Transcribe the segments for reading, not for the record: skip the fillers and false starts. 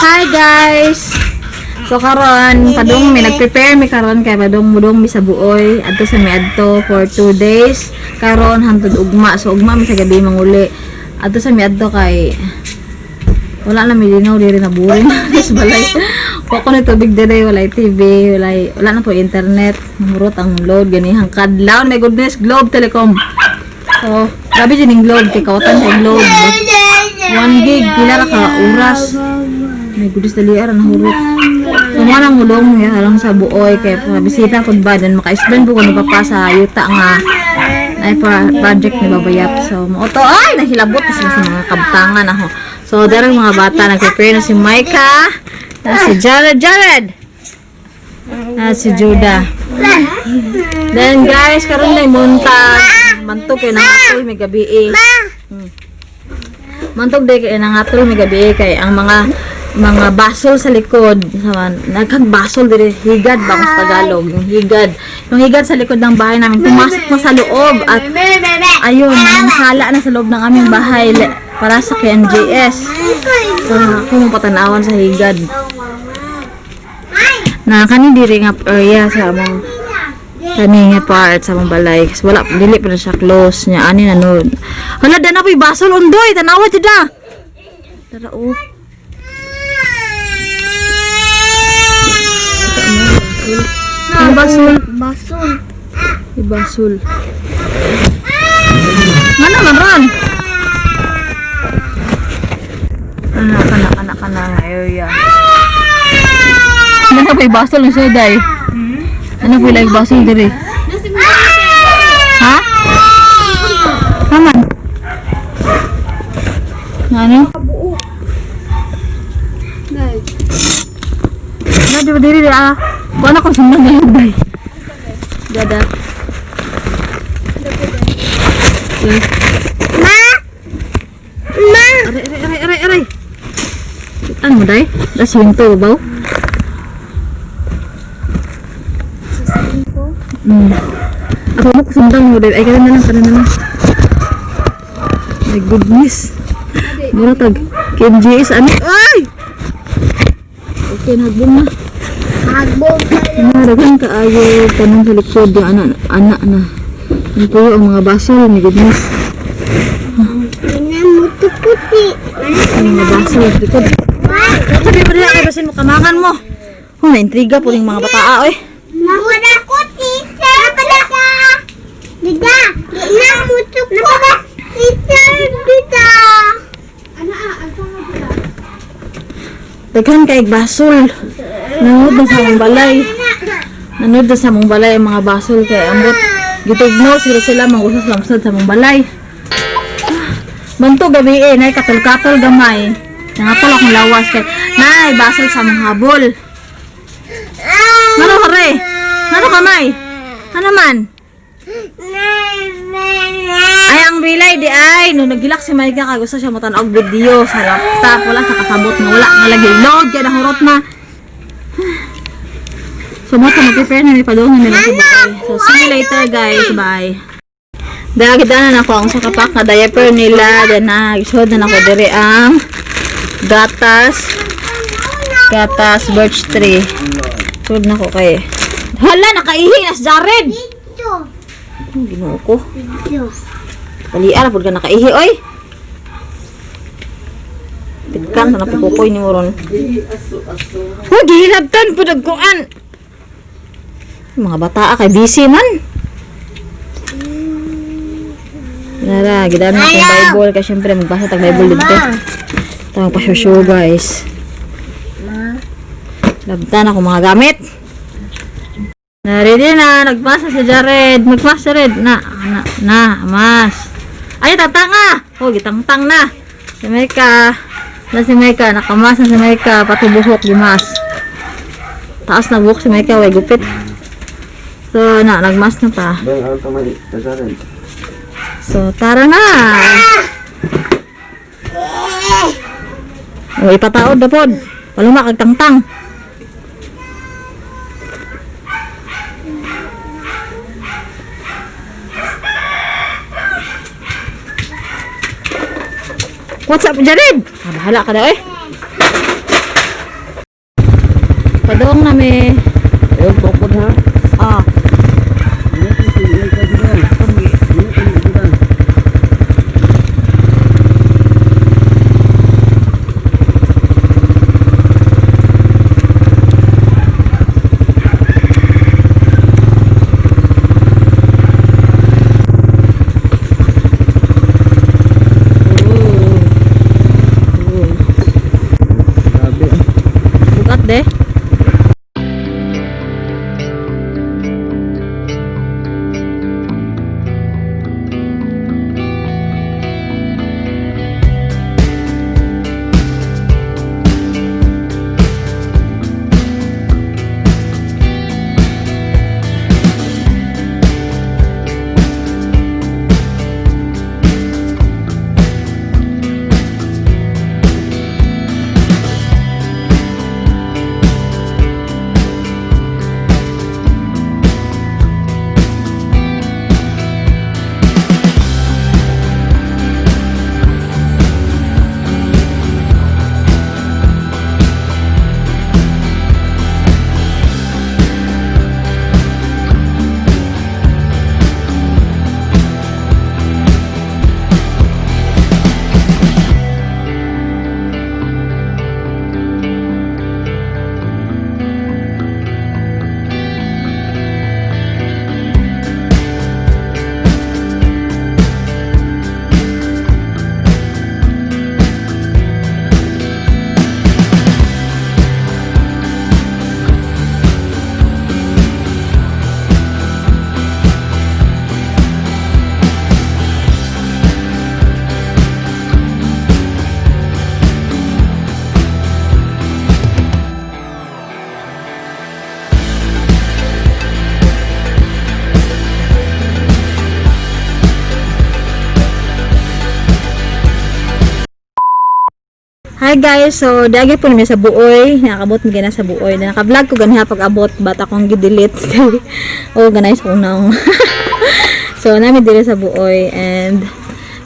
Hi guys! So karon padung mi nagprepare mi karon kay padung mudong mi sa buoy adto sa mi adto for 2 days. Karon hantod ugma, so ugma mi sa gabi manguli. Adto sa mi adto kay wala na mi linaw diri na boring sa balay. Wa ko ni tubig diri, walay TV, walay wala na po internet. Murot ang load ganihang kadlawon, my goodness, Globe Telecom. So, grabe jud ning Globe kay kawatan sa Globe. 1 gig pila ra ka oras. My goodness, dali ara nahurot. So, mo nang mulong ya lang sa buoy kay pa bisita pud ba, then maka-spend po ko ni papa sa yuta nga ay project ni Babayap. So, mo to ay nahilabot na sila sa mga kabtangan ako. So, darang mga bata nag-prepare na si Micah, na si Jared, Jared. Na si Judah. Then guys, karon na muntag, mantog kay nangatol may gabi eh. Mantog day kay nangatol may gabi eh, kay ang mga basol sa likod, naghang basol dire, higad ba kung sa Tagalog, yung higad sa likod ng bahay namin pumasok na sa loob at ayun, sala na sa loob ng aming bahay para sa KMJS. So ako mo patanawan sa higad na kani diri nga area sa among kani nga part sa among balay kasi wala dili pa na siya close niya ani na nun. Hala, dana po'y basol undoy, tanawa jud ah. Tara oh. Ang basol. Basol. May basol. Mana man ron? Ana kana kana kana nga area. Ano pa basol ng suday? Ano pa like basol diri? Ha? Kaman? Ano? Na di ba diri di ah? Kuha na ko sundan ngayon day. Dada. Okay. Ma! Ma! Aray, aray, aray, aray, aray. Ano mo, day? Das winto, babaw? Ako mo kusundang mo, day. Ay, kanan na lang, kanan na lang. My goodness. Mura tag. KMJS, ano? Ay! Okay, nagbong na. Magbong kayo. Naragan kaayo tanong sa likod yung anak, anak na. Ang puyo ang mga basol, my goodness. Pinamutuputi. Ang mga basol sa likod. Sabi mo diha kay basin mo kamangan mo. Oh, naintriga po yung mga bataa oy. Namutuputi. Napadaka. Dida. Namutuputi. Dida. Daghan kay basol. Nanood na sa among balay. Nanood na sa among balay ang mga basol kay ambot gitugno sila sila mangusas lamsad sa among balay. Banto gabi eh, nay katol-katol gamay. Nangatol akong lawas kay nay basol sa among habol. Ngano hore? Ngano kamay? Ano man? Ay, ang relay di ay no nagilak si Maika kay gusto siya motan-og video sa laptop, wala sa kasabot nga wala nga lagi load kay nahurot na. So mo to mag-prepare na mi padung na sa bahay. So see you later guys. Bye. Dahil na ako ang sa kapak na diaper nila, then na isuod na nako diri ang gatas gatas birch tree. Sud na ko kay hala, nakaihi na si Jared. Dito. Ang Ginoo ko. Dito. Dali ara pud ka nakaihi oy. Pitkan na pupukoy ni mo ron. Hoy, gihilabtan pud og kuan. Mga bata kay busy man. Nara, gidaan na akong Bible kasi syempre magbasa tag Bible dito. Tawag pa show guys. Labtan ako mga gamit. Na ready na, nagbasa si Jared. Magbasa Jared. Na, na, na, mas. Ay, tatanga. Oh, gitangtang na. Si Mecca. Na si Mecca, nakamas na si Mecca, pati buhok gimas. Taas na buhok si Mecca, way gupit. So, na, nagmas na ta. So, tara na. O, ipataod na pod. Paluma kag tangtang. What's up, Jared? Ah, bahala ka na eh. Padong nami. Ayun, tukod ha. Ah. Oh. Grabe. Bukat de. Hi guys, so dagi po namin sa buoy. Nakabot mi gana sa buoy. Naka-vlog ko ganiha pag abot but akong gi-delete kay oh ganay sa unang. So nami diri sa buoy and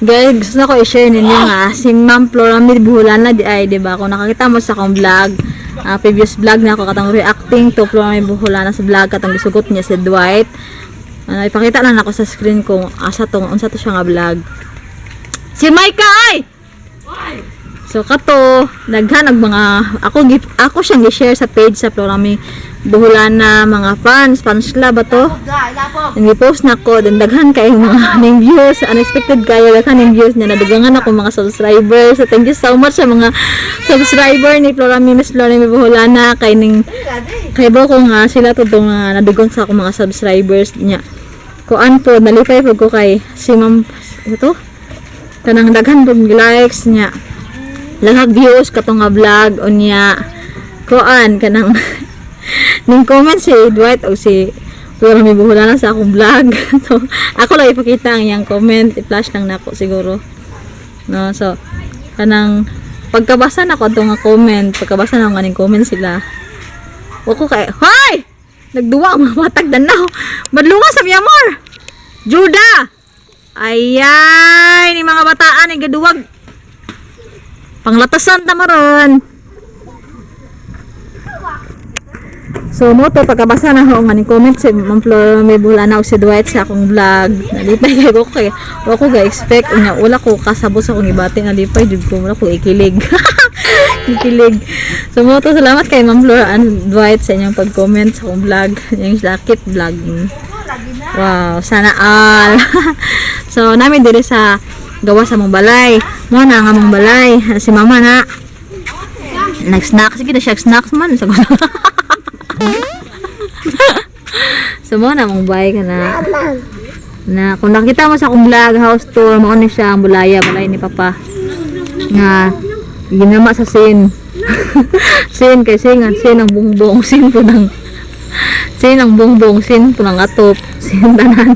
guys, gusto na ko i-share ninyo nga si Ma'am Flora Mid Buholana di ay, di ba? Kung nakakita mo sa akong vlog, previous vlog na ako katong reacting to Flora Mid Buholana sa vlog katong gisugot niya si Dwight. Ano, ipakita lang ako sa screen kung asa tong unsa to siya nga vlog. Si Micah ay! So kato, daghan og mga ako ako siyang gi-share sa page sa Florami Buholana mga fans, fans club ba to? And post na ko, then daghan kay mga ning views, unexpected kayo daghan ning views niya nadugangan ako mga subscribers. So thank you so much sa mga subscriber ni Florami Miss Florami Buholana kay ning kay bro ko nga sila to nga nadugang sa akong mga subscribers niya. Kuan po, nalipay po ko kay si Ma'am ito kanang daghan pong likes niya lahat views katong nga vlog unya kuan kanang ning comment si Dwight o si Kuya may buhulana sa akong vlog. So, ako lang ipakita ang iyang comment, i-flash lang nako siguro. No, so kanang pagkabasa nako ato nga comment, pagkabasa nako nga ning comment sila. Wa ko kay Hoy! Nagduwa ang mga batag danaw. Madlunga sa miyamor. Juda! Ayay, ni mga bataan ni gaduwag. Panglatasan ta maron. So mo to pagkabasa na ho nga ni comment si Ma'am Flor may bulana og si Dwight sa akong vlog. Nalipay kay ko kay wa ko ga expect unya wala ko kasabot sa akong gibati, nalipay jud ko, wala ko ikilig. Ikilig. So mo to, salamat kay Ma'am Flor and Dwight sa inyong pag-comment sa akong vlog, yung lakit vlog. Wow, sana all. So nami diri sa gawa sa mong balay. Mo na nga mong balay. Si mama na. Nag-snack. Sige na siya, snacks man. So, so mo na mong balay ka na. Na kung nakita mo sa akong vlog, house tour, mo ni siya ang bulaya, balay ni Papa. Nga ginama sa sin. Sin kay sin, ang sin ang bungbong, sin po ng sin ang bungbong, sin po ng atop, sin tanan.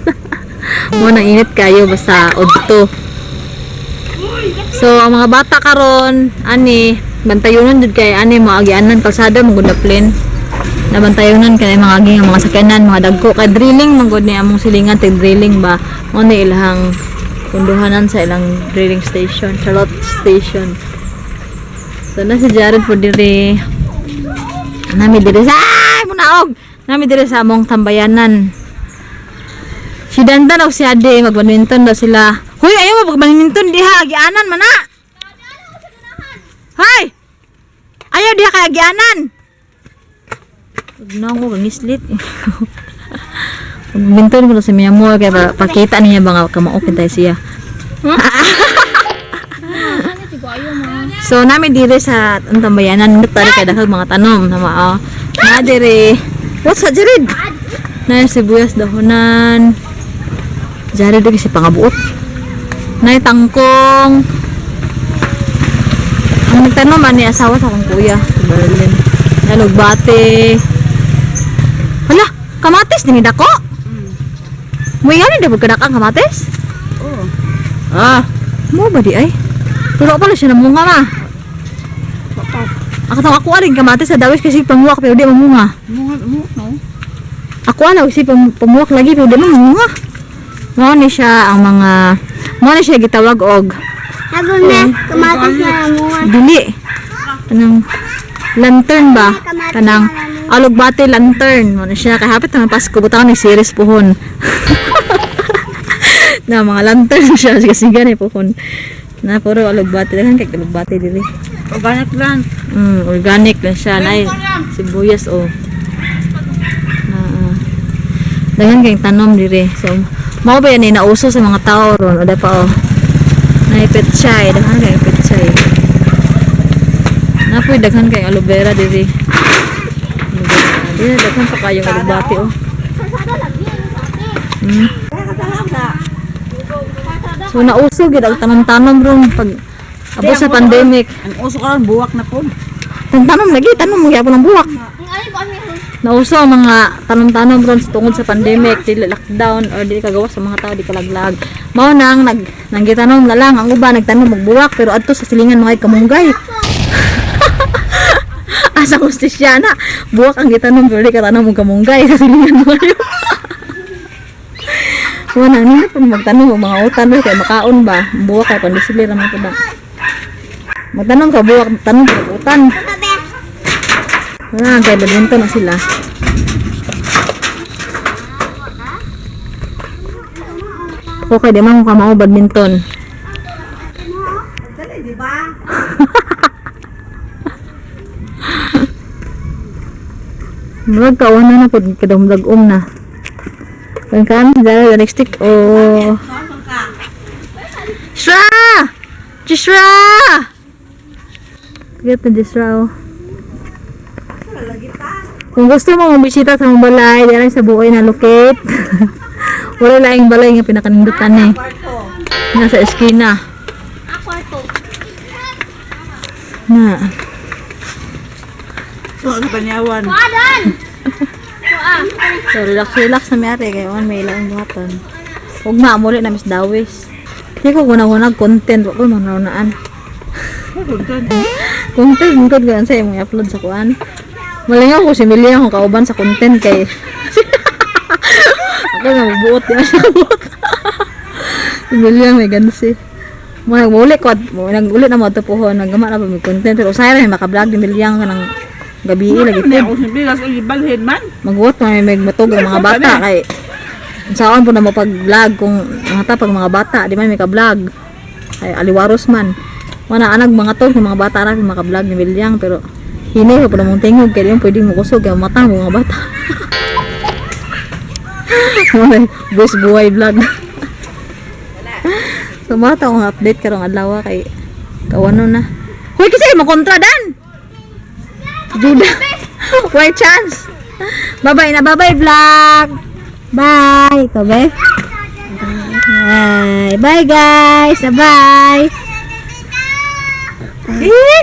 Mo nang init kayo basta udto. So ang mga bata karon ani bantayonon jud kay ani maagianan kalsada mo gud plane. Nabantayonon kay mga agi nga mga sakyanan, mga dagko kay drilling man gud ni among silingan tag drilling ba. Mo na ilahang kunduhanan sa ilang drilling station, Charlotte Station. So na si Jared po diri. Nami diri sa ay munaog. Nami diri sa among tambayanan. Si Dandan og si Ade magbadminton daw sila. Hoy, ayaw mo magbadminton diha, agianan man na. Hoy! Ayaw diha kay agianan. Ugnaw ko gangislit. Badminton ko sa miya mo kay pakita niya ba nga kamao tayo siya. So nami dire sa ang tambayanan tari kay daghang mga tanom tama oh. Na dire. What's that, Jared? Na sibuyas dahonan. Jared kasi pangabuot. Nay tangkong. Ang nagtanom ani asawa sa akong kuya, si Berlin. Nalugbate. Hala, kamatis dinhi dako. Muy gani di ba kadak ang kamatis? Oo. Ah, mo ba di ay? Pero pala siya namunga ma. Ako tong ako aring kamatis sa dawis kasi pamuwak pero di mamunga. Munga, munga, no? Ako ana kasi pamuwak lagi pero di mamunga. Mao ni siya ang mga mao ni siya gitawag og Ako na, kamatis na mo. dili. Kanang lantern ba? Kanang alugbate lantern. Mao ni siya kay hapit naman Pasko butang ni series puhon. Na mga lantern siya kasi gani puhon. Na puro alugbate daghan kay alugbate diri. Organic lang. Organic lang siya. Nay, sibuyas oh. Ah. Daghan kayong tanom dire. So, mao ba yan eh, nauso sa mga tao ron. O pa oh. Nay petchay, daghan kayong petchay. Napoy daghan kayong aloe vera dire. Aloe vera. Dire daghan pa kayong alugbati oh. So nauso gid ang tanom-tanom ron pag abot sa pandemic. Ang uso karon buwak na po. Tanom lagi, tanom mo gyapon ang buwak. Nauso ang mga tanom-tanom ron sa tungod sa pandemic, dili lockdown or dili kagawas sa mga tao di kalaglag. Mao nang nag nanggitanom na lang ang uban nagtanom og buwak pero adto sa silingan mga kamunggay. Asa hustisya na buwak ang gitanom pero di ka tanom og kamunggay sa silingan mo. Mao nang nindot pud magtanom og mga utan kay makaon ba? Buwak kay pandisili ra man pud na. Magtanom ka buwak, tanom ka og utan. Wala, kay badminton na sila. Okay, di man ko kamao badminton. Dali, di ba? Murag kawan na na pud kadumdag-um na. Kan kan dahil the next stick oh. Shra! Jishra! Get na Jishra oh. Kung gusto mo mabisita sa mong balay, diyan sa buoy na locate. Wala laing balay nga pinakanindutan eh. Nasa eskina. Na. So, sa Panyawan. So, relax, relax na may ate. Kaya may ilang buhatan. Huwag na, muli na Miss Dawis. Hindi ko guna-guna content. Huwag ko manunaan. Content, content ko yan sa imong i-upload sa kuan. Malingaw ko si Milia kung kauban sa content kay... Ako nga, mabuot. Di ba siya kabuot? Si Milia may gansi. Mo nagmuli ko at mo naguli na mo ato pohon naggama na pa may content pero usahay ra may makablog ni Milia nga ng gabi lagi Hindi ako simple, kasi balhin man. magwot may may matug ang mga bata kay saan po na mapag-vlog kung mga ta pag mga bata di man may ka-vlog ay aliwaros man wala anag mga tog ng mga bata ra maka-vlog ni Milyang pero hinay pa po namong tingog kay di man pwedeng mukusog ang mata ng mga bata. Buwis buhay vlog. So bata akong update karong adlaw kay kawano na. Hoy kasi mo kontra dan. Juda. Why chance? Bye-bye na. Bye-bye vlog. Bye. Ikaw ba? Bye. Bye guys. Bye. Eh!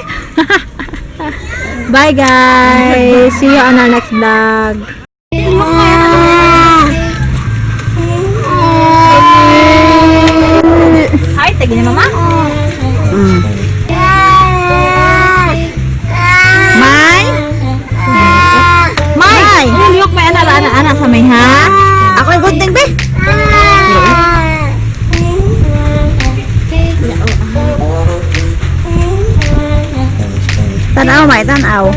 Bye guys. See you on our next vlog. Hi, tagi ni mama. May? May! Ano liyok may ana ana ana sa may ha? Ako yung gunting, be. Tanaw, may tanaw.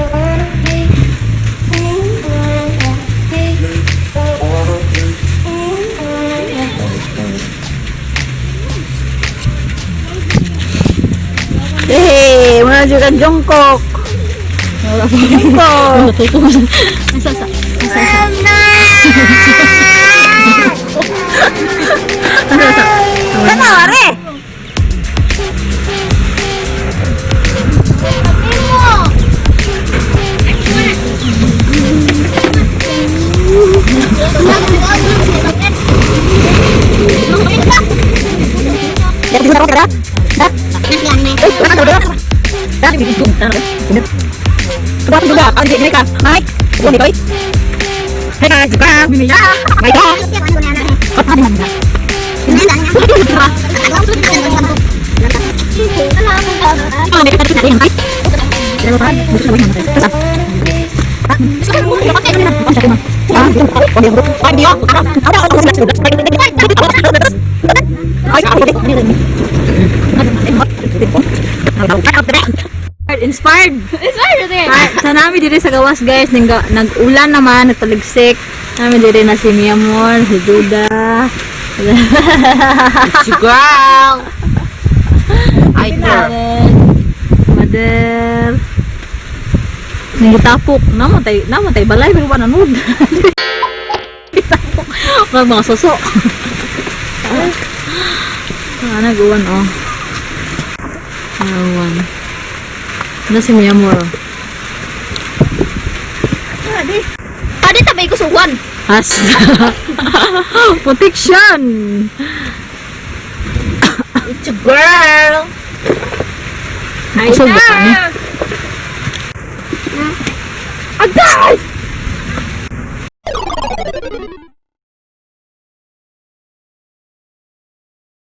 Juga jongkok. Jongkok. Asa sa? Asa sa? Asa sa? Kana are. Inspired. Inspired. Sa nami diri sa gawas, guys, nang nag-ulan naman, nagtaligsik. Nami diri na si Mia Moore, si Duda. It's a girl. Ay, girl. Mother. Nangitapok, namatay, namatay balay pero wala nanood. Gitapok. Mga suso. Ah, nag-uwan oh. Nag-uwan. Ano si Mia Moore? Pwede tabay ko suwan. Has. Protection. It's a girl. Ay, na. Agay!